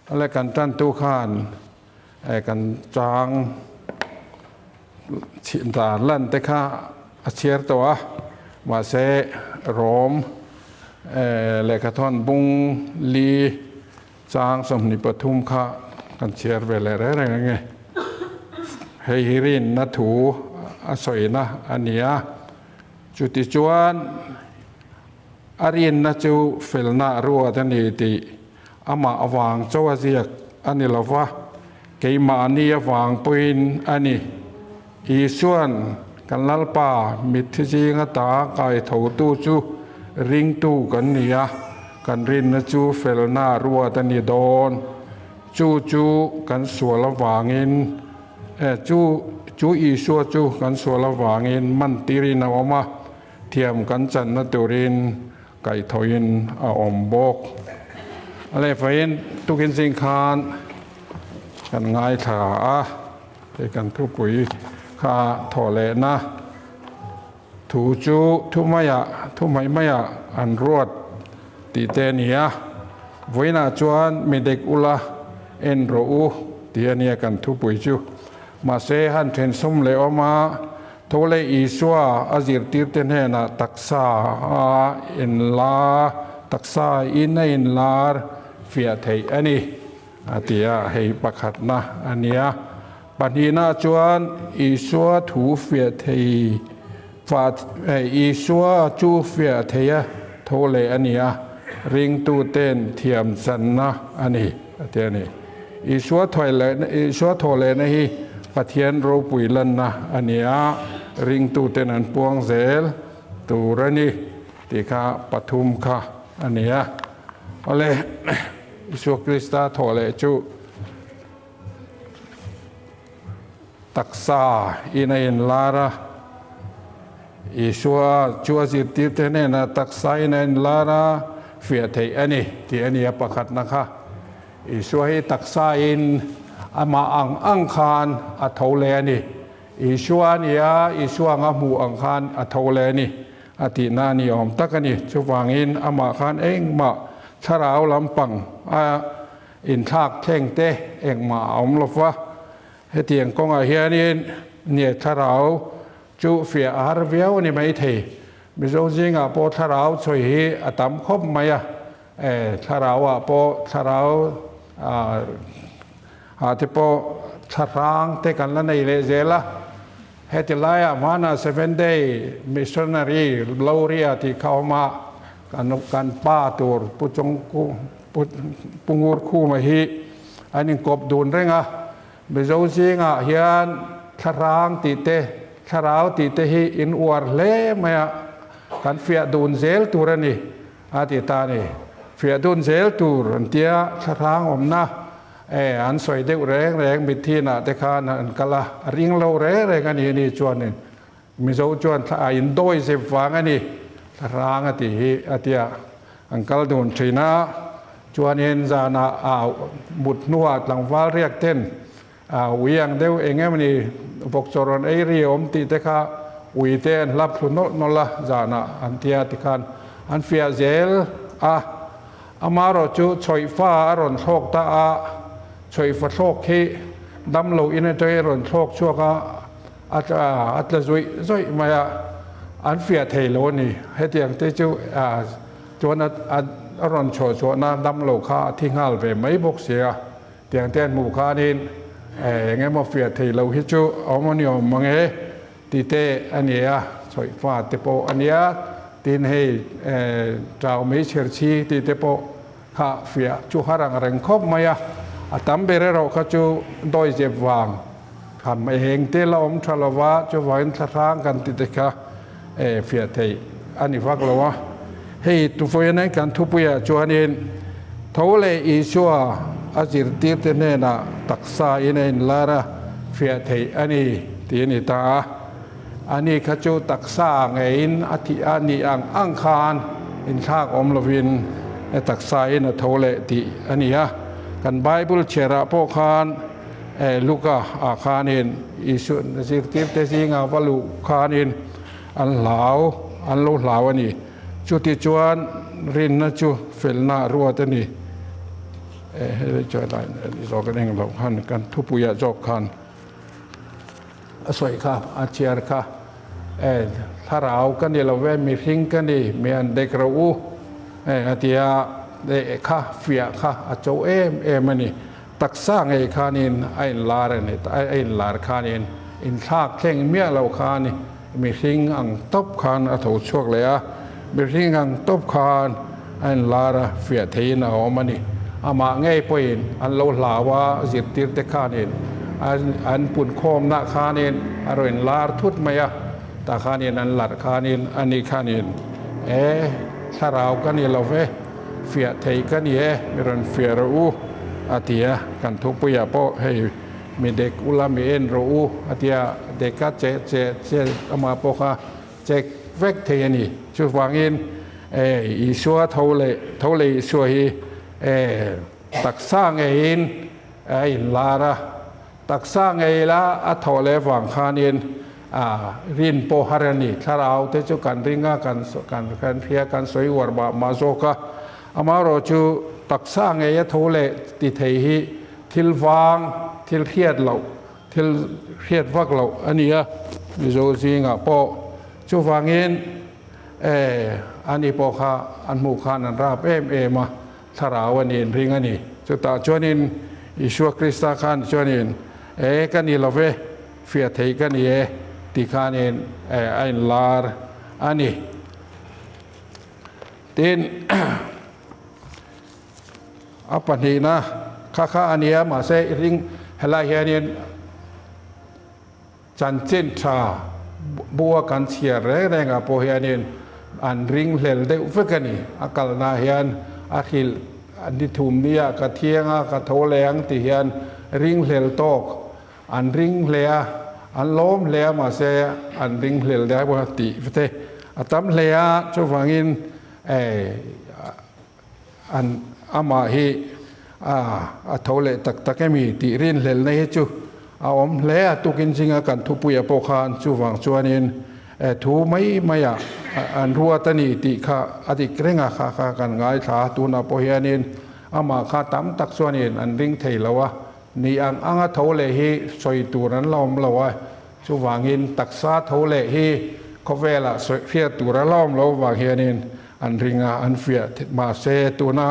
Ale kan tantu khan kan chang dan lan te kha a chhiar tawh a, mahse Rom lehkhathawn bung li chang 23 kha kan chhiar ve leh reng reng ange. Hei hi rinna thu a sawina a ni a, chutichuan a rinna chu felna ruat a ni tih amah avang chauh a ziak a ni lo va, keimahni avang pawhin a ni. Isua'n kan Lalpa mitthi zinga ta kaithotu chu ringtu kan ni a, kan rinna chu felna ruat a ni dawn. Chu chu kan sual avangin, chu chu Isua chu kan sual avangin mantirin a awm a, thiam kan channa turin Kaihthawhin a awm bawk. A lehfain tukin zing khan kan ngaithla a, hei kan thupui kha thawh lehna thu chu thu maiah thu mai maiah an ruat tih te a ni a, vawiinah chuan mi dek ula en rawh u tih a nia kan thupui chu. Mahse han then sum leh awm a. Tho leh Isua a zirtirte hnenah taksa a inla, taksa in a inlar fiah theih a ni, a ti a, hei pakhatna a nia. Pahnihna chuan Isua thu fiah thei, Isua chu fiah thei a tho leh a ni a, ringtuten thiam channa a ni, a ti a ni. Isua Isua thaw lehna hi Pathian ropui lanna a ni a, ringtuten an puang zel tur a ni tih kha pathum kha a ni a. Awle, Isua Krista thaw leh chu taksa in a inlar a, Isua chu a zirtirte hnenah taksa in a inlar a, fiah theih a ni tih a ni a pakhatna kha. Isua hi taksain amah ang ang khan a tho leh a ni. Isua a ni a, Isua anga hmuh ang khan a tho leh a ni a tihna a ni awm tak a ni. Chuvangin amah khan engmah thlarau lampang a inthlak thleng te engmah a awm lo va. Hetiang kawngah hianin nia thlarau chu fiah a har viau a ni maithei. Mizo zingah pawh thlarau chhawi hi a tam khawp mai a. E, thlarau ah pawh thlarau ah te pawh thlahrang te kan la nei leh zel a, heti laiah hmanah Seven Day Missionary Gloria tih kha awm a, kan kan pa tur Pu Chawngku Pu Pu Ngurkhuma hi an inkawp dun reng a, Mizo zingah hian thlahrang tih te thlarau tih te hi in uar hle mai a, kan fiah dun zel tur a ni. A ti ta a ni. Fiah dun zel tur an tia thlahrang awmna e an sawi deuh reng reng mithinah te khan an kal a, a ring lo reng reng a ni a ni chuanin Mizo chuan thla a in dawi zep vang a ni thlahrang a tih hi a tia an kal dun thin a, chuanin zanah a mut hnuah tlangval riak ten a ui ang deuh eng em ni vawkchaw rawn ei ri awm tih te kha ui te an hlap thlu nawlh nawlh a zanah an tia tikhan an fiah zel a, amaherawh chu chhawihfa a rawn thlawk ta a, chhawihfa thlawk hi damlo in atangin a rawn thlawk chhuak a, a tla zawih zawih mai a, an fiah thei lo a ni, hetiang te chu chuan a rawn chhuah chhuahna damlo kha a thi nghal ve mai bawk si a. Tiang te an hmuh khanin eng emaw fiah thei lo hi chu a awm a ni awm mang e tih te a ni a, chawih fa te pawh a nia, tin hei ṭau mei chher chhi tih te pawh kha fiah chu har ang reng khawp mai a, a tam ber erawh kha chu dawi zep vang kham eng te la awm ṭha lo va, chuvangin thlahrang kan ti te kha fiah theih a ni vak lo a. Hei tuvawiin kan thupuiah chuanin tho leh Isua a zirtirte hnenah taksa in a inlar a, fiah theih a ni tih a ni ta a. Ani kha chu taksa ngeiin a thih a nih ang ang khan inthlak awm lovin taksa in a tho leh tih a ni a. Kan Bible chhiarah pawh khan Luka ah khanin Isua zirtirte zinga va luh khanin an hlau, an lo hlau a ni. Chuti chuan rinna chu felna ruat a ni. Hei chuan zawk an eng loh khan kan thupuiah zawk khan a sawi kha a chhiar kha e thlarau ka ni lo ve mihring ka ni mi an dek ro u e a tia e kha fiah kha a cho em em a ni taksa ngei khanin a inlar a ni a inlar khanin inthlak thleng miah lo khan mihring ang tawp khan a tho chhuak leh a mihring ang tawp khan a inlar a fiah theiin a awm a ni. Amah ngei pawhin an lo hlau a, zirtirte khanin an punkhawmna khanin a rawn inlar thut mai a, tah khanin an larh khanin a ni khanin e, thlarau ka ni lo ve, fiah thei ka ni e, mi rawn fiah rawh u a ti a, kan thupuiah pawh hei mi dek ula mi en rawh u a ti a, deka che che che amah pawh kha Chek vek thei a ni. Chuvangin Isua tho leh tho leh Isua hi taksa ngeiin a inlar a, taksa ngei la a thawh leh vang khanin rin pawh har a ni. Thlarau te chu kan ring a, kan kan hria, kan sawi uar mah mah zawk a. Amaherawh chu taksa ngei a tho leh ti thei hi thil vang, thil hriat loh Thil hriat vak loh a ni a, Mizo zingah pawh. Chuvangin e, ani pawh kha an hmuh khan an rap em em a, thlarau a niin ring a ni. Chutah chuanin Isua Krista khan chuanin, E, ka ni lo ve, fiah thei ka ni e, ti khanin e, a inlar a ni. Tin, A pahnihna kha kha a nia, mahse i ring helai hianin chanchin tha bua kan chhiar reng rengah pawh hianin an ring hlel deuh vek a ni. A kalna hian a hrilh ni thum nia ka thiang a, ka tho leh ang tih hian ring hlel tawk an ring hle a, an lawm hle a, mahse an ring hlel deuh a tih te a tam hle a, chuvangin An amah hi a a tho leh tak tak emi tih rinhlelhna hi chu a awm hle a, tukin zinga kan thupuia pawh khan chuvang chuanin thu mai maiah an ruat a ni tih kha a dik reng a, kha kha kan ngaithla a, tunah pawh hianin amah kha tam tak chuanin an ring thei lo a, ni ang anga tho leh hi sawi tur an la awm lo a, chuvangin taksa tho leh hi khawvelah sawi hriat tur a la awm lo vang hianin An ring a, an fiah mahse tuna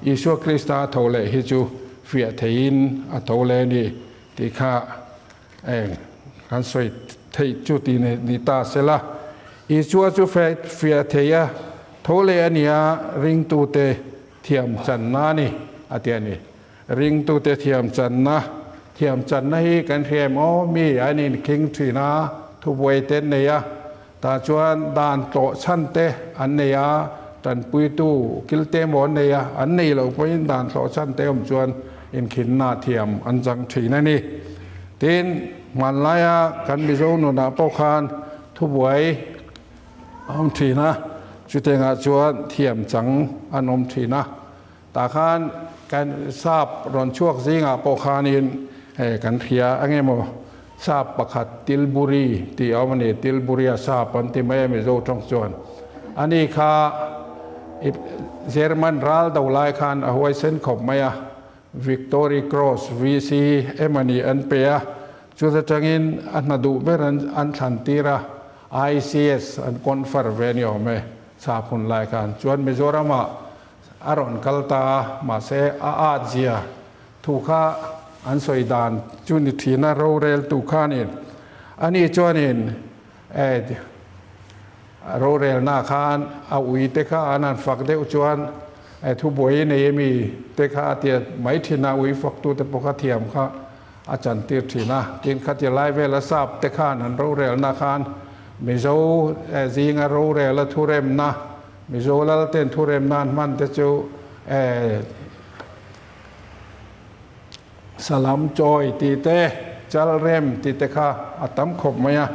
Isua Krista a tho leh hi chu fiah theiin a tho leh a ni tih kha eng kan sawi theih chu tih ni ta sela. Isua chu fiah thei a tho leh a nia ringtute thiam channa a ni a ti a ni. Ringtute thiam channa, thiam channa hi kan hria em aw, mi an inkhing thin a, thubuai te an nei a, Tah chuan dan tlawh chhan te an nei a, tanpuitu kil te emaw an nei a, an nei loh pawhin dan tlawh chhan te awm chuan inkhinna thiam an chang thin a ni. Tin, hmanlaia kan Mizo nunah pawh khan thubuai a awm thin a, chutengah chuan thiam chang an awm thin a. Tah khan kan sap rawn chhuak zingah pawh khanin kan hria a nge maw sap pakhat Tilburi tih a awm a ni, Tilburia sap an ti mai a Mizo tawng chuan. Ani kha German ral do lai khan a huaisen khawp mai a, Victory Cross, VC, em a ni an pe a, chuta tangin a hna duh ber an thlan tir a, ICS an confer ve ni awm e sap hun lai khan. Chuan Mizoramah A rawn kal ta a, mahse a at zia thu kha an sawi dan chu ni thin a, roreltu khanin ani chuanin eh rorelna khan a ui te kha an han fak deuh chuan eh thubuai nei ami te kha a tia mai thin a, ui faktute pawh kha thiam kha a chantir thin a, tin khati lai vela sap te khan an rorelna khan Mizo zinga rorela thuremna Mizo lal ten thurem nan hman te chu Salam chawi tih te, chal rem tih te kha a tam khawp mai a,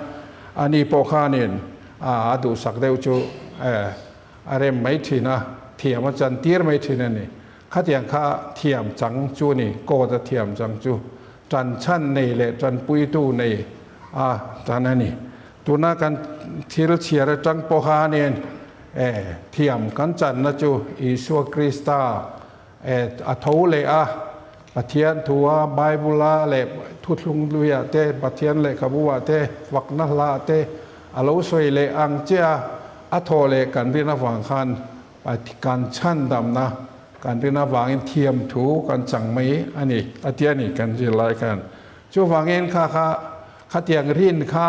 ani pawh khanin a duhsak deuh chu a rem mai thin a, thiam a chan tir mai thin a ni. Khatiang kha thiam chang chu a ni, court a thiam chang chu tan chhan nei leh tanpuitu nei a tan a ni. Tuna kan thil chhiar atang pawh khanin thiam kan channa chu Isua Krista A tho leh a, Pathian thua Bible-a leh thuthlung hluiah te, Pathian lehkhabu-ah te, fakna hlaah te a lo sawi leh ang che a, a thaw leh kan rin avang khan kan chhandamna kan rin avangin thiam thu kan chang mai a ni, a ti a ni kan zirlai khan. Chuvangin kha kha khatiang rin kha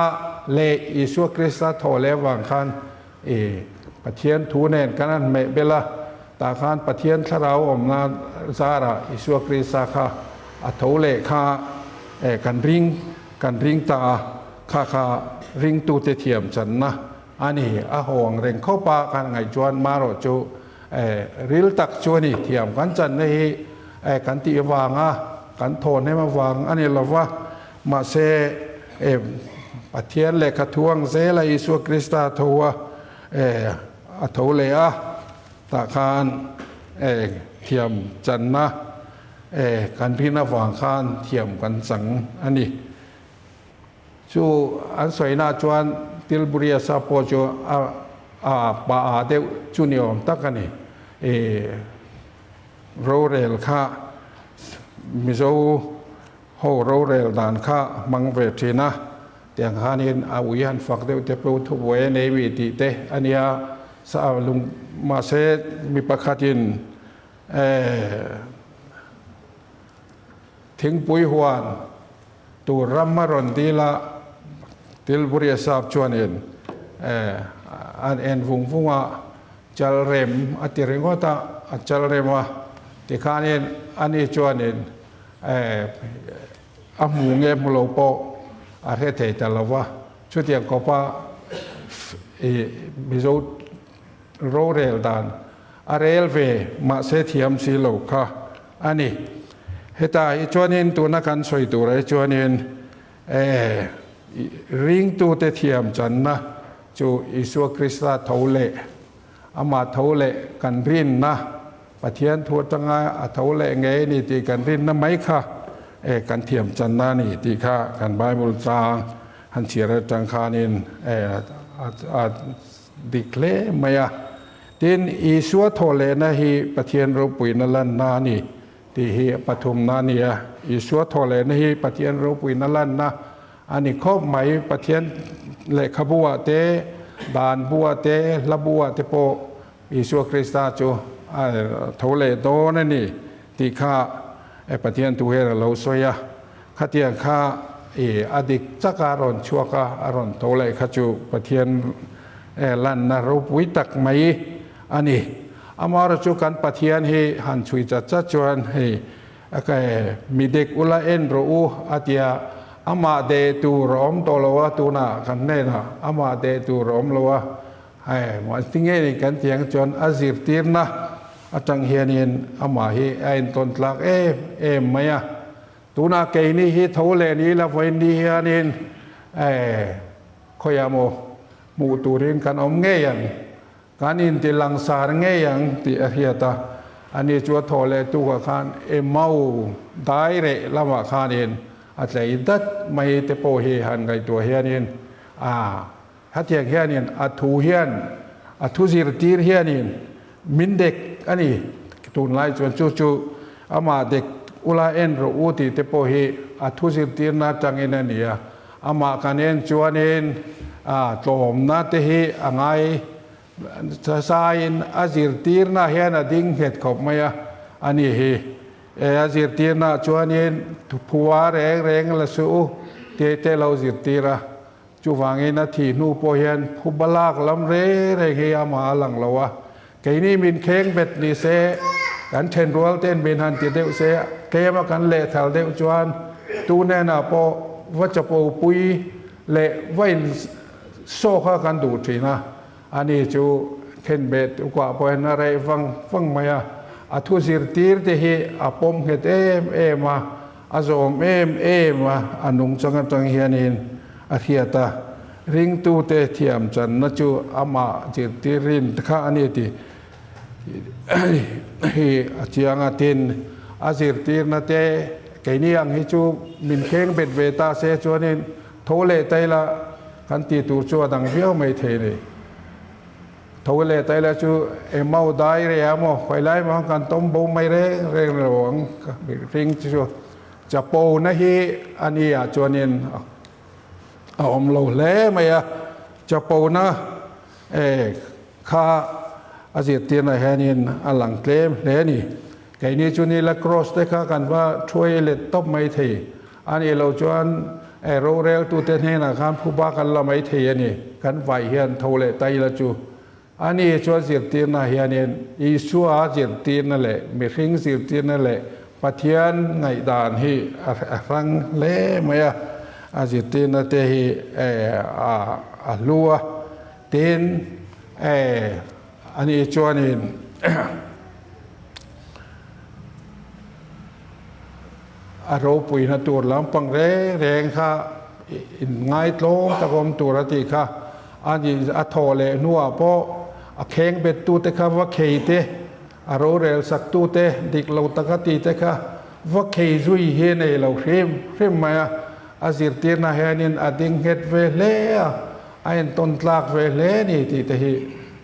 leh Isua Krista thaw leh avang khan I Pathian thu nen kan han hmeh bel a, tah khan Pathian thlarau awmna zarah Isua Krista kha a tho leh kha eh kan ring kan ring ta a, kha kha ringtute thiam channa a ni. A haw ang reng khawp a kan ngaih chuan marawh chu eh ril tak chu a ni. Thiam kan channa hi eh kan tih avanga kan thawhnem avang a ni lova, Mahse, e, Pathian lehkha thu ang zela Isua Krista tho a, e, a tho leh a, tah khan, e, thiam channa, e, kan rin avang khan thiam kan chang a ni. Chu an sawina chuan Tilburia sa pawh chu a, a pa a deuh chu ni awm tak a ni. E, rorel kha Mizo Ho rorel dan kha hmang ve thin a, tiang khanin a ui han fak deuh te pawh thubuai a nei mi tih te a nia, sa lung mahse mi pakhatin eh thingpui huan tur ram a rawn dil a, Tilburia sap chuanin eh an en vung vung a, chal rem a ti ringawt a, a chal rem a, tikhanin ani chuanin A hmu nge hmu lo pawh a hre thei ta lo va, chutiang kawpa Mizo rorel dan a rel ve mahse thiam si lo kha a ni. Hetah hi chuanin tuna kan sawi turah hi chuanin ringtute thiam channa chu Isua Krista tho leh Amah tho leh kan rinna, Pathian thu atanga a tho leh ngei a ni tih kan rinna mai kha e kan thiam channa a ni tih kha kan Bible chang han chhiar atang khanin e a dik hle mai a. Tin, Isua thaw lehna hi Pathian ropuina lanna a ni tih hi pathumna a ni a. Isua thaw lehna hi Pathian ropuina lanna A ni khawp mai, Pathian lehkhabu ah te, dan bu ah te, hla bu ah te pawh Isua Krista chu a tho leh dawn a ni tih kha Pathian thu hian a lo sawi a. Khatiang kha i a dik chak a rawn chhuak a, a rawn tho leh kha chu Pathian lanna ropui tak mai a ni. Amaherawhchu chu kan Pathian hi han chhui chat chat chuan hei A ka e, mi dek ula en rawh u, a ti a. Amah deh tur a awm tawh lo a, tunah kan hnenah amah deh tur a awm lo a. Hei, mahse nge ni kan tih ang chuan a zirtirna atang hianin amah hi a entawn tlak em em mai a. Tunah keini hi tho leh ni la vawiin ni hianin e, khawiah maw hmuh turin kan awm ngei ang. Kan inti langsar ngei ang tih a hriat a, ani chu a thawh leh tukah khan Emau dai reh lamah khanin a tlei dat mai te pawh hi han ngaihtuah hianin a hetiang hianin a thu hian a thu zirtir hianin min dek a ni tunlai chuan chu chu amah dek ula en rawh u tih te pawh hi a thu zirtirna atangin a ni a. Amah kan en chuanin a tlawmna te hi a ngai saiin a zirtirna hian a ding nghet khawp mai a, a ni hi. E a zirtirna chuanin phua reng reng la suh u tih te lo zirtir a, chuvangin a thih hnu pawh hian phuba lak lam reng reng hi amah a lang lo a, keini min kheng bet ni se, kan thenrual ten min han ti deuh se, tlema kan lehthal deuh chuan tu hnenah pawh va chapo pui leh va in sawk a kan duh thin a, ani chu khenbet ukah pawh hian a reh vang vang mai a, a thu zirtir te hi a pawm nghet em em a, a zawm em em a, a nungchang atang hianin a hriat a, ringtute thiam channa chu amah zirtir rin kha a ni tih hi a chiang a, tin a zirtirna te keini ang hi chu min kheng bet ve ta se chuanin tho leh ta ila kan tih tur chu a dang viau mai thei a ni. Tho leh tai la chu Emau dai reh a maw khawi lai maw kan tawm bo mai reng reng lo ang mihring chu chapo na hi a ni ah chuanin a awm lo hle mai a, chapo na e kha a zirtirna hianin a lang tlem hle a ni. Keini chu ni la cross te kha kan va thuai let tawp mai thei a nih loh chuan e roreltute hnenah khan phuba kan la mai thei a ni. Kan vai hian tho leh tai la chu a ni chuan zirtirna hianin Isua zirtirna leh mihring zirtirna leh Pathian ngaihdan hi a hrang hle mai a, a zirtirna te hi e a hlu a. Tin, e a ni chuanin a ropuina tur lampang reng reng kha inngaitlawm tak awm tur a tih kha a ni a thawh leh hnuah pawh a kheng bet tute kha va khei te a rorel sak tute dik lo taka tih te kha va khei zui hi nei lo hrim hrim mai a, a zirtirna hianin a ding nghet ve hle a. A entawn tlak ve hle a ni tih te hi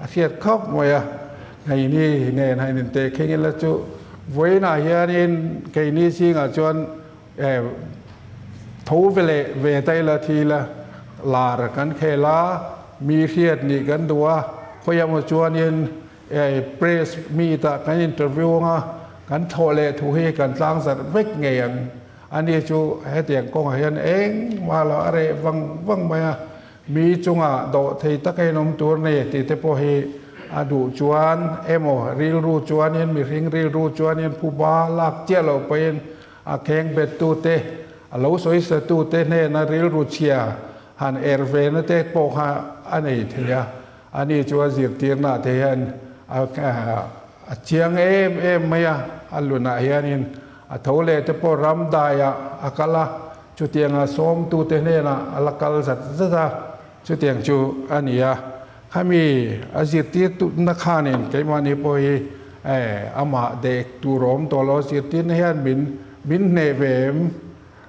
a hriat khawp mai a, keini nen han inteh kheng ila chu vawiinah hianin keini zingah chuan tho ve leh ve ta ila thi ila lar kan khel a, mi hriat nih kan duh a, khawiah maw chuanin press meet ah kan interview anga kan thlawh leh thu hi kan tlangzarh vek ngei ang. Ani chu hetiang kawngah hian engmah lo a reh vang vang mai a, mi chungah dawh thei taka in awm tur ni tih te pawh hi a duh chuan emaw rilru chuanin mihring rilru chuanin phuba lak chiah loh pawhin a kheng bettute a lo sawisatute hnena rilru chhia han er ve na te pawh kha a nei thei a, ani chu a zirtirnaah te hian a chiang em em mai a, a lunah hianin A tho leh te pawh ram daiah a kal a, chutianga sawmtute hnenah a la kal zat zat a, chutiang chu a ni a. Khami a zirtir tutna khanin keimahni pawh hi amah dek tur a awm tawh lo, a zirtirna hian min min hneh ve em?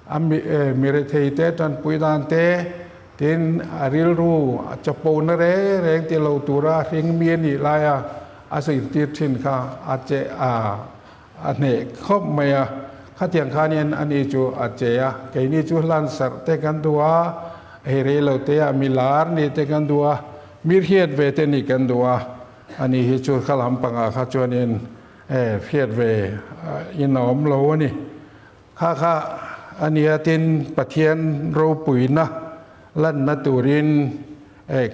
A mi rethei te tanpui dan te, tin a rilru a chapona reng reng ti lo tura hring mi a nih laia a zirtir thin kha a che a. A hneh khawp mai a, khatiang khanin ani chu a che a, keini chu hlan sarh te kan duh a, hei rei lo te ah mi lar ni te kan duh a, mi hriat ve te nih kan duh a, ani hi chu kha lampangah kha chuanin e hriat ve in a awm lo a ni. Kha kha a nia tin Pathian ropuina lanna turin e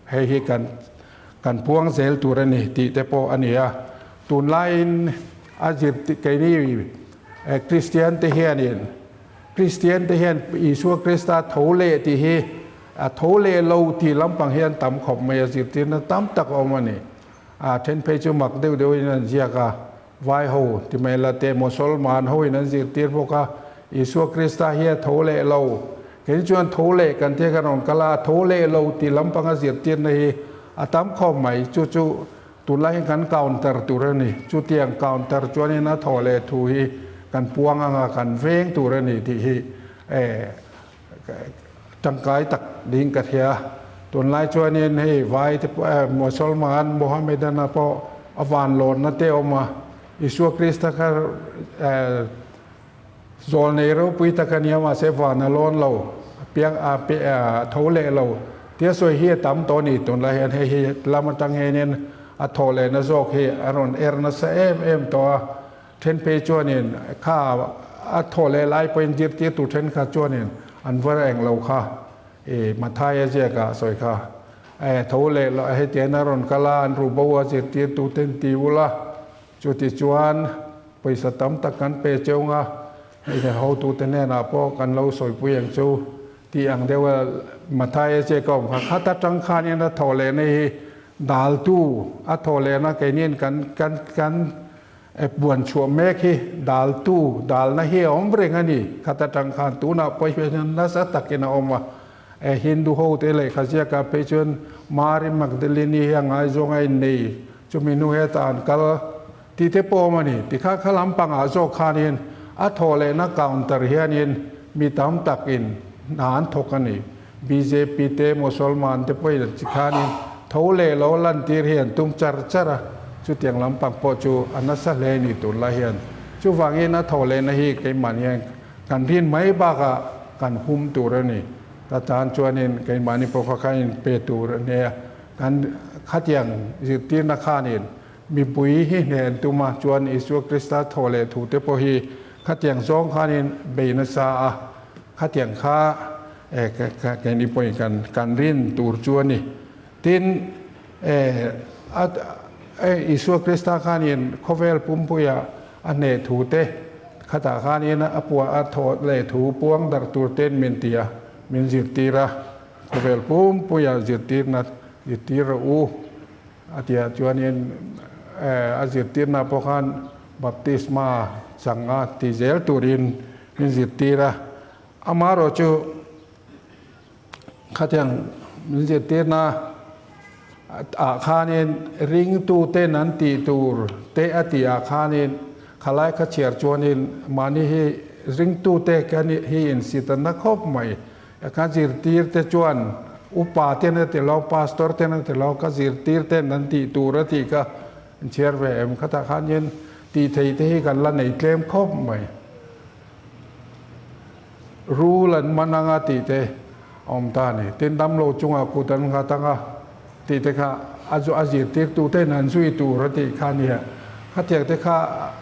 Hei hi kan kan puang zel tur a ni tih te pawh a ni a. Tunlaiin a zir keini Kristian te hianin Kristian te hian Isua Krista tho leh tih hi a tho leh lo tih lampang hian tam khawp mai a zirtirna tam tak a awm a ni. A then phei chu mak deuh deuhin an ziak a, vai ho ti mai la te Mosolman hoin an zirtir bawk a, Isua Krista hi a tho leh lo. Kei chuan tho leh kan tia kan rawn kal a, a tho leh lo tih lampanga zirtirna hi a tam khawp mai. Chu chu tunlai hian kan counter tur a ni. Chutiang counter chuanin a tho leh thu hi kan puang anga kan veng tur a ni tih hi tangkai tak ding ka hria. Tunlai chuanin hei vai te pawh Mosolman Mohammedan-a pawh a vanlawnna te a awm a, Isua Krista kha Zawl nei ropui tak a nia mahse van a lawn lo, a piang a pe a tho leh lo tia sawi hi a tam tawh a ni. Tunlai hian hei hi lam atang hianin a thawh lehna zawk hi a rawn er nasa em em tawh a, then phei chuanin kha a thawh leh lai pawhin zirtir tur thenkhat chuanin an var eng lo kha i Mathai a ziakah sawi kha e tho leh lo hetiang a rawn kal a an ru bo a zirtirtu ten ti ula chuti chuan Pawisa tam tak kan pe cheu nga, hei he hotute hnenah pawh kan lo sawipui ang chu tih ang deuh a Matthaia che ka awm kha. Khat atang khanin a thawh lehna hi daltu a thawh lehna keinin kan kan kan buan chhuah mek hi daltu dalna hi a awm reng a ni. Khat atang khan tunah pawh hian nasa takin a awm a. E Hindu hote lehkha ziakah phei chuan Mary Magdalene hi a ngaizawng a innei chumi hnu hetah an kal Tih te pawh awm a ni. Tikha kha lampangah zawk khanin a thawh lehna counter hianin mi tam takin hna an thawk a ni. Bjp te Mosolman te pawhin an chi khanin Tho leh lo lantir hi an tum char char a, chutiang lampang pawh chu a nasa hle ni tunlai hian. Chuvangin a tho lehna hi keimahni hian kan rin mai bakah kan hum tur a ni. Ta tan chuanin keimahni pawh kha khan inpe tur a nia. Kan khatiang zirtirna khanin mipui hi hneh an tum a, chuan Isua Krista tho leh thute pawh hi khatiang zawng khanin bei nasa a, khatiang kha Keini pawhin kan kan rin tur chu a ni. Tin, a Isua Krista khanin khawvel pumpuia a hneh thu te, khatah khanin a pua a thawh leh thu puang darh tur ten min ti a, min zirtir a, khawvel pumpuia zirtirna zirtir rawh u a ti ah chuanin a zirtirna pawh khan baptisma chang a ti zel turin min zirtir a. Amaherawh chu khatiang min zirtirna ah khanin ringtuten an tih tur te a tih ah khanin khalai kha chhiar chuanin mahni hi ringtute kan hi insit a na khawp mai. Ka zirtir te chuan upa ten a ti lo, pastor ten a ti lo, ka zirtir ten an tih tur a tih kha an chhiar ve em? Khatah khanin tih theih te hi kan la nei tlem khawp mai. Rul an man anga tih te a awm ta a ni. Tin, damlo chungah kut an nghat anga tih te kha a a zirtirtu ten an zui tur a tih kha a nia. Khatiang te kha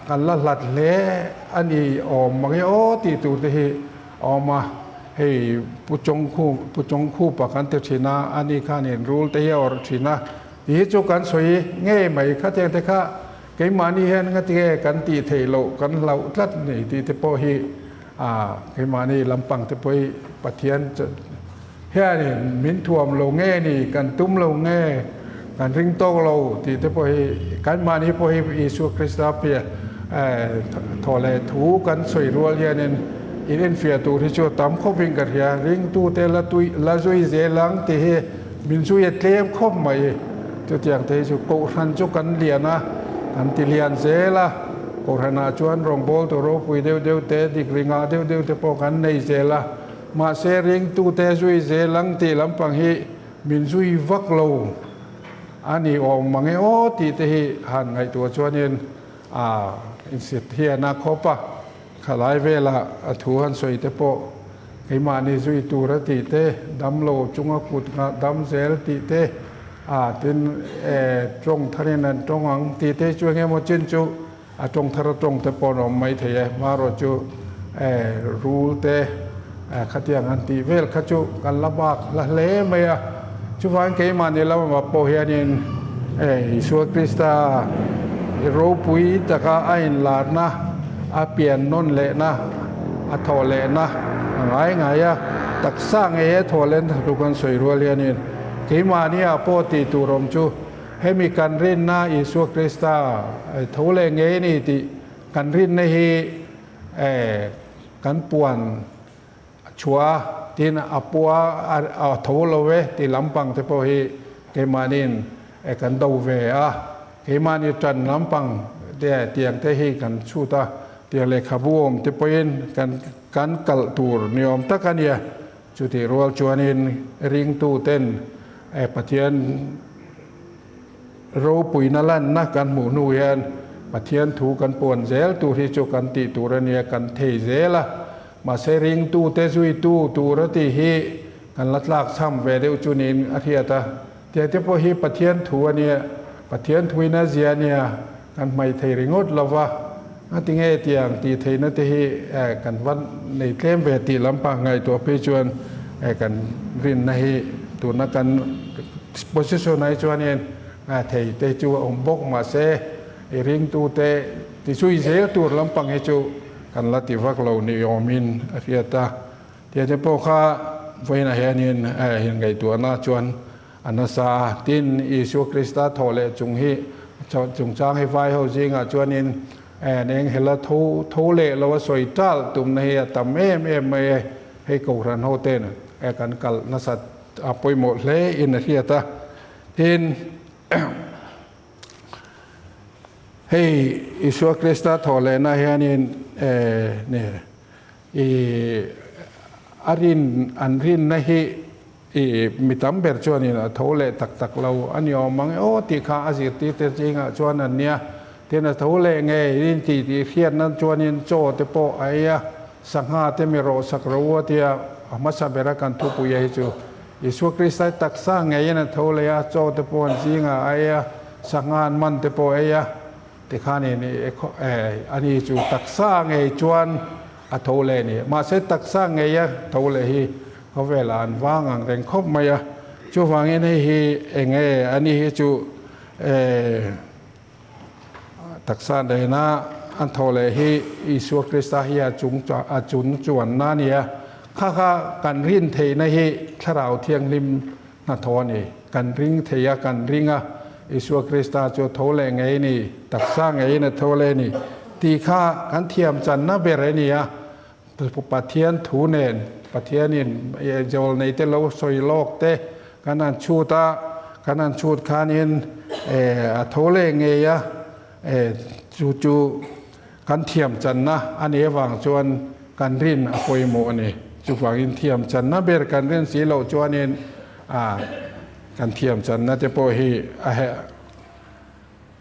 kan la hlat hle a ni awm mang e aw tih tur te hi a awm a. Hei Pu Chawngkhu Pu Chawngkhupa kan ti thin a, ani khanin rul te hi a awrh thin a tih hi chu kan sawi ngei mai. Khatiang te kha Keimahni hian ngatinge kan tih theih loh kan hlauh tlat ni tih te pawh hi keimahni lampang te pawh hi Pathian hianin min thuam lo nge ni, kan tum lo nge, kan ring tawk lo tih te pawh hi kanmahni pawh hi Isua Krista piah thaw leh thu kan sawi rual hianin in enfiah tur hi chu a tam khawpin ka hria. Ringtute la tui la zui zel ang tih hi min zui a tlem khawp mai. Chutiang te hi chu Kohhran chu kan lian a, kan ti lian zel a, Kohhranah chuan rawngbawltu ropui deuh deuh te, degree ngah deuh deuh te pawh kan nei zel a, mahse ringtute zui zel ang tih lampang hi min zui vak lo a ni awm mang e aw tih te hi han ngaihtuah chuanin a insit hian a khawp a. Khalai vela a thu han sawi te pawh keimahni zui tur a tih te, damlo chunga kut nghah dam zel tih te, a tin e tawng tharin an tawng ang tih te chu engemaw chin chu a tawng thar a tawng te pawh an awm mai thei e. Hmarawh chu e rul te khatiang han tih vel kha chu kan la bak hla hle mai a. Chuvangin keimahni lamah pawh hianin e Isua Krista ropui taka a inlarna, a pian nawn lehna, a thawh lehna a ngai ngai a, taksa ngei a thawh lehna thu kan sawi rual hianin keimahniah pawh tih tur awm chu hemi kan rinna Isua Krista tho leh ngei a ni tih kan rinna hi e kan puan A chhuah a, tin a pua a tho lo e tih lampang te pawh hi keimahniin e kan do ve a, keimahni tan lampang te tiang te hi kan chhut a, tiang lehkhabu awm te pawhin kan kan kalh tur ni awm tak a nia. Chutih rual chuanin ringtu ten e Pathian ropuina lanna kan hmuh hnu hian Pathian thu kan puan zel tur hi chu kan tih tur a nia, kan thei zel a. Mahse ringtute zuitu tur a tih hi kan la tlak chham ve deuh chu niin a hriat a. Tiang te pawh hi Pathian thu a nia, Pathian thuin a zia a nia, kan hmaih thei ringawt lo va. Ngatinge tiang tih theihna te hi kan va nei tlem ve tih lampang ngaihtuah phei chuan kan rinna hi tuna kan position ah hi chuanin thei te chu a awm bawk. Mahse i ringtute ti zui zel tur lampang hi chu kan la ti vak lo ni awmin a hriat a. Tiang te pawh kha vawiinah hianin inngaihtuahna chuan A nasa a, tin, Isua Krista thawh leh chung hi, chungchang hi vai ho zingah chuanin en eng hela tho tho leh lo a sawi tal tumna hi a tam em em mai e, hei Kohhran ho ten e kan kalh nasat a pawimawh hle in a hriat a, tin, hei Isua Krista thawh lehna hianin e ni i a rin an rinna hi. I mi tam ber chuanin a tho leh tak tak lo a ni awm ang e aw tih kha a zirtirte zingah chuan an nia. Tin a tho leh ngei in tih tih hriat nan chuanin chaw te pawh a ei a, sangha te mi rawhsak ro u a tia a hmasa bera kan thupui a hi chu Isua Krista hi taksa ngeiin a tho leh a, chaw te pawh an zingah a ei a, sangha an man te pawh a ei a. Tikhanin ani chu taksa ngei chuan a tho leh a ni. Mahse taksa ngeia tho leh hi khawvelah an vang ang reng khawp mai a. Chuvangin hei hi eng nge ani hi chu taksa nena an tho leh hi Isua Krista hi a chung a chun chuanna a ni a. Kha kha kan rin theihna hi Thlarau Thianghlim Hnathawh a ni. Kan ring thei a, kan ring a, Isua Krista chu tho leh ngei ni, taksa ngeiin a tho leh ni tih kha kan thiam channa ber a ni a. Pathian thu nen, Pathianin zawlnei te lo sawi lawk te kan han chhut a, kan han chhut khanin a tho leh ngei a, chu chu Kan thiam channa a nih avang chuan kan rin a pawimawh a ni. Chuvangin thiam channa ber kan rin si loh chuanin kan thiam channa te pawh hi a heh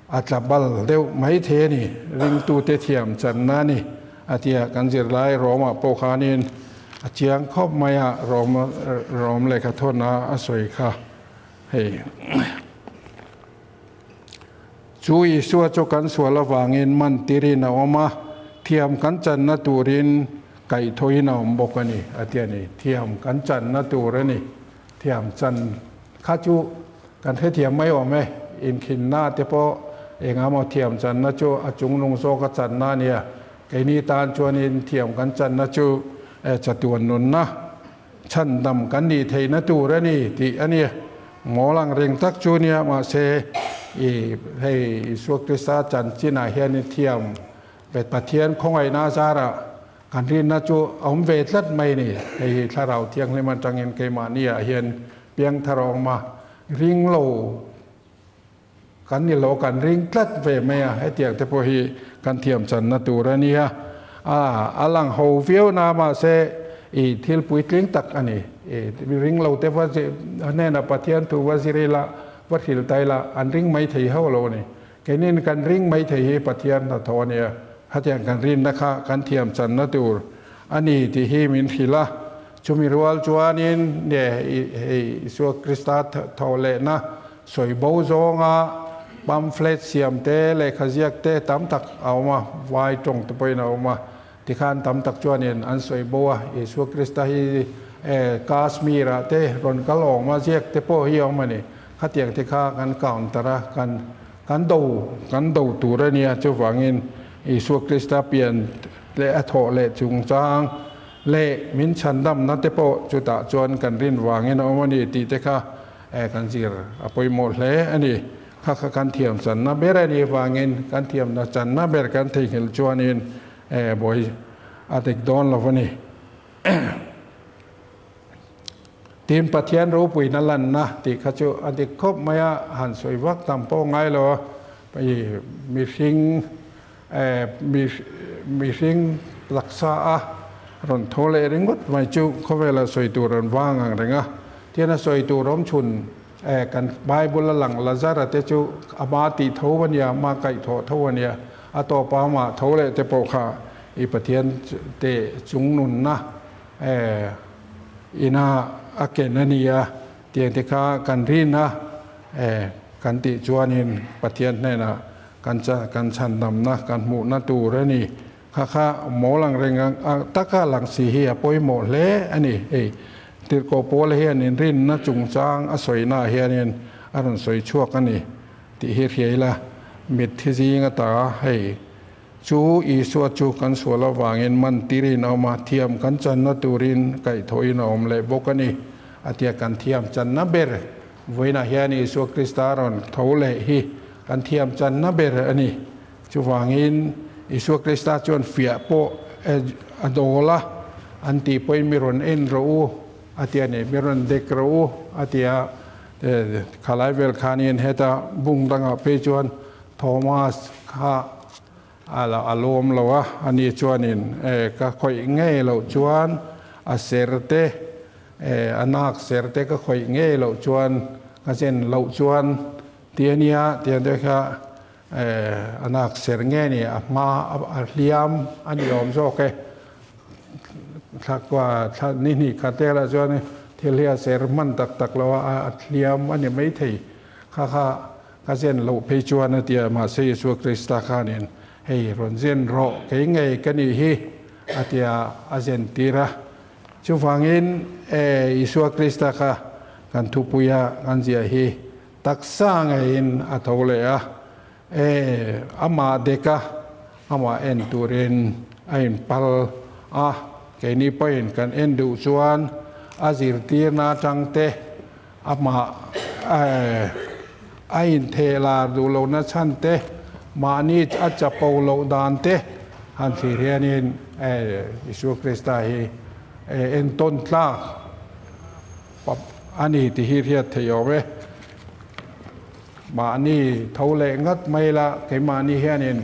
a tla bal deuh mai thei a ni. Ringtute thiam channa a ni a tia kan zirlai Rome-ah pawh khanin a chiang khawp mai a, Rome Rome lehkha thawn a sawi kha hei. Chu Isua chu kan sual avangin man tirin a awm a, thiam kan channa turin kaihthawhin a awm bawk a ni, a ti a ni. Thiam kan channa tur a ni. Thiam chan kha chu kan hrethiam mai awm e. Inkhinna te pawh engah maw thiam channa chu a chungnung zawka channa a nia. Keini tan chuanin thiam kan channa chu chatuan nunna Chhandam kan nih theihna tur a ni tih a ni. Mawl ang reng tak chu nia, mahse i hei Isua Krista chanchinah hian i thiam ve Pathian khawngaihna zarah kan rinna chu a awm ve tlat mai a ni. Hei hi Thlarau Thianghlim atangin keimahniah hian piangthar a awm a, ring lo Kan ni lo, kan ring tlat ve mai a, hetiang te pawh hi kan thiam channa tur a nia. A, a lang ho viau na mahse i thil puitling tak a ni. I ring lo te va hnenah Pathian thu va zir ila, va hrilh ta ila, an ring mai thei ho lo a ni. Keinin kan ring mai thei hi Pathian hnathawh a nia. Hetiang kan rinna kha kan thiam channa tur a ni tih hi min hrilh a. Chumi rual chuanin nge hei Isua Krista thawh lehna Sawi bo zawnga pamphlet siam te, lehkha ziak te tam tak a awm a, vai tawng te pawhin a awm a. Tikhan tam tak chuanin an sawi bo a, Isua Krista hi Kashmir-ah te rawn kal awm a, ziak te pawh hi a awm a ni. Khatiang te kha kan counter a, kan kan do kan do tur a nia. Chuvangin Isua Krista pian leh a thawh leh chungchang leh min chhandamna te pawh chutah chuan kan rin vangin a awm a ni tih te kha E kan zir a pawimawh hle a ni. Kha kha kan thiam channa ber a nih vangin kan thiamna channa ber kan theihnghilh chuanin e buai a dik dawn lo a ni. Tin Pathian ropuina lanna tih kha chu a dik khawp mai a, han sawi vak tam pawh ngai lo a, i mihring e mihring taksa a rawn tho leh ringawt mai chu khawvela sawi tur an vang ang reng a. Tian a sawi tur awm chhun e kan Bible a lang Lazara te chu ama tih tho a nia, ama kaihthawh tho a nia, a tawpa amah tho leh te pawh kha i Pathian te chungnunna e ina a ken a nia tiang te kha kan rin a e kan tih chuanin Pathian hnenah kan kan chhandamna kan hmuhna tur a ni. Kha kha mawl ang reng ang taka lang si hi a pawimawh hle a ni. Hei Tirhkoh Paula hian inrinna chungchang a sawinaah hianin a rawn sawi chhuak a ni tih hi hria ila, mitthi zing ata hei chu Isua chu kan sual avangin man tirin a awm a, thiam kan channa turin kaihthawhin a awm leh bawk a ni a tia kan thiam channa ber vawiinah hian Isua Krista rawn tho leh hi kan thiam channa ber a ni. Chuvangin, Isua Krista chuan fiah pawh a dawl a, an tih pawhin mi rawn en rawh u a ti a ni, mi rawn dek rawh u a ti a. Khalai vel khanin heta bung dangah phei chuan Thomas kha a lawm lo a, ani chuanin ka khawih ngei loh chuan a ser te. A nak ser te ka khawih ngei loh chuan ka zen loh chuan ti a nia tiang te kha a nak ser nge ni a hma a hliam a ni awm zawk e. Thla thla ni hnih khat te lah chuan thil hi a ser hman tak tak lo a, a hliam a ni maithei. Kha kha ka zen loh phei chuan a ti a, mahse Isua Krista khanin hei rawn zen rawh kei ngei ka nih hi a ti a, a zen tir a. Chuvangin Isua Krista kha kan thupuia kan ziah hi taksa ngeiin a tho leh a, amah deka amah en turin a inpal a, keini pawhin kan en duh chuan a zirtirna atangte amah a intheh lar duh lohna chhan te, mahni a chapo loh dan te han thlir hianin Isua Krista hi entawn tlak a ni tih hi hriat theih awm e. Mahni tho leh ngat mai la keimahni hianin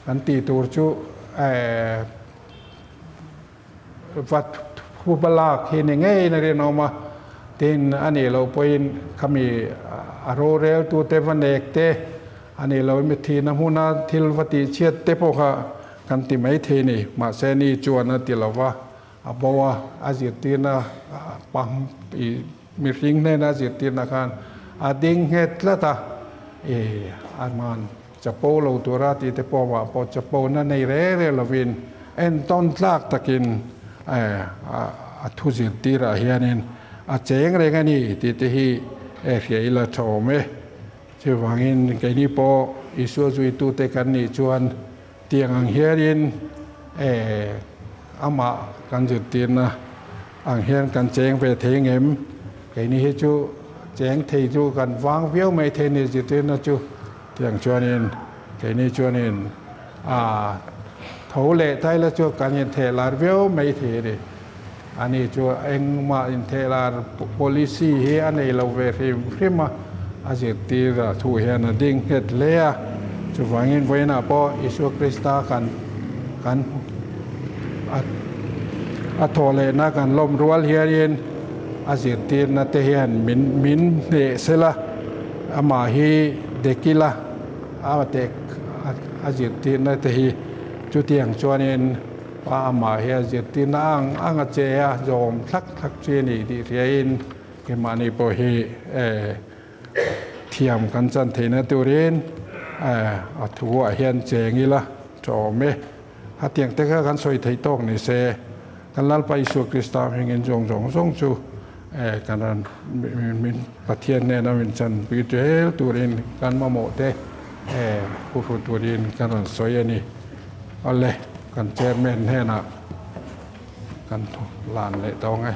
kan tih tur chu Vat hupa lak hi ni ngeiin a rinawm a, tin a nih loh pawhin khami a roreltute va nek te, a nih loh mi thihna hmuna thil va tihchhiat te pawh kha kan ti mai thei a ni. Mahse ni chuan a ti lo va, a bo a, a zirtirna pam ih mihring hnena a zirtirna khan a ding nghet tlat a, ih a man. Chapo lo tura tih te pawh mah pawh chapona nei reng reng lovin entawn tlak takin a thu zirtirah hianin a cheng reng a ni tih te hi hria ila tha awm e. Chuvangin keini pawh Isua zuitute kan nih chuan tiang ang hianin amah kan zirtirna ang hian kan cheng ve thei ngem? Keini hi chu cheng thei chu kan vang viau mai thei ni zirtirna chu. Tiang chuanin keini chuanin a tho leh tai la chu kan intheh lar viau mai thei a ni. Ani chu engmah intheh lar policy hi a nei lo ve hrim hrim a, a zirtir a thu hian a ding nghet hle a. Chuvangin vawiinah pawh Isua Krista kan kan a thawh lehna kan lawm rual hianin a zirtirna te hian min min hneh sela. Amah hi Dekila a tek a zirtirna te hi chutiang chuanin pa amah hi a zirtirna ang ang a che a, zawm thlak thlak chi a ni tih hriain keimahni pawh hi thiam kan chan theihna turin a thuah hian cheng ila tha awm e. Hetiang te kha kan sawi theih tawk ni se, kan Lalpa Isua Krista hmingin zawng zawng zawng chu kan rawn min Pathian hnena min chanpui zel turin kan mamawh te hu turin kan rawn sawi a ni. Awle, kan Chairman hnenah kan lan leh tawng e.